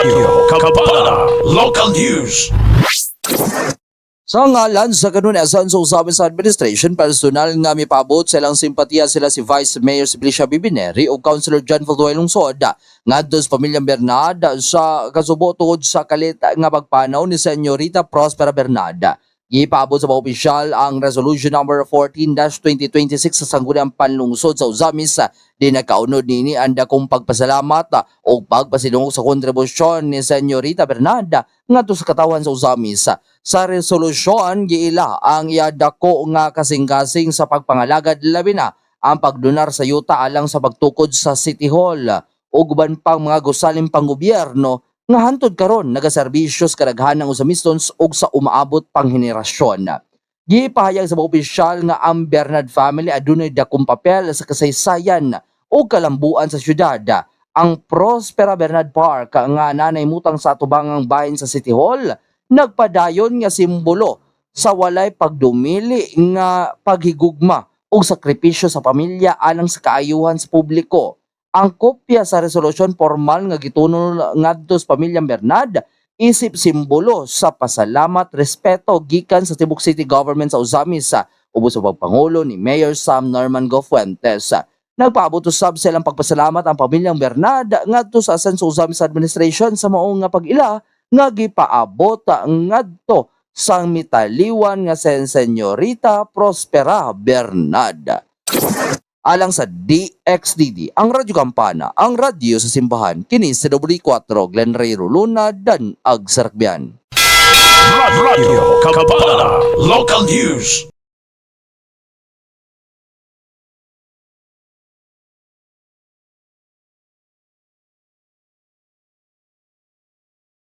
Radyo Kampana. Local News. Sa ngalan sa kanun Asenso Ozamiz Administration, personal nga mipaabot sa ilang simpatiya sila si Vice Mayor Simplicia B. Neri ug Councilor John Valduay Lungsod ngadto sa pamilyang Bernad sa kasubo tungod sa kalit nga pagpanaw ni Senyorita Prospera Bernad. Gipaabot sa mga opisyal ang Resolution number 14-2026 sa Sangguniang Panlungsod sa Ozamiz, di nagkaunod nini ang dakong pagpasalamat o pagpasidungog sa kontribusyon ni Senyorita Bernad ngadto sa katawan sa Ozamiz. Sa resolusyon, giila ang iyadako nga kasing-kasing sa pagpangalagad, labi na ang pagdonar sa yuta alang sa pagtukod sa City Hall ug uban pang mga gusaling panggobyerno nga hantod karon nagaserbisyo sa kadaghanang Ozamistons ug sa umaabot pang henerasyon. Gipahayag sa mga opisyal nga ang Bernard family adunay dakong papel sa kasaysayan ug kalambuan sa syudad. Ang Prospera Bernard Park nga nanay mutang sa atubangang bahin sa City Hall nagpadayon nga simbolo sa walay pagdumili nga paghigugma ug sakripisyo sa pamilya alang sa kaayuhan sa publiko. Ang kopya sa resolusyon formal nga gitunol ngadto sa pamilyang Bernard isip simbolo sa pasalamat, respeto gikan sa tibok city government sa Ozamiz sa ubos sa pagpangulo ni Mayor Sam Norman Go Fuentes. Nagpaabot usab sa ilang pagpasalamat ang pamilyang Bernard ngadto sa Asenso Ozamiz Administration sa mao nga pag-ila nga gipaabot ngadto sa mitaliwan nga sen Senyorita Prospera Bernard. Alang sa DXDD, ang Radyo Kampana, ang radyo sa simbahan, kini sa W4, Glenn Ray Roluna, Dan Ag Sarakbian. Radyo Kampana. Local News.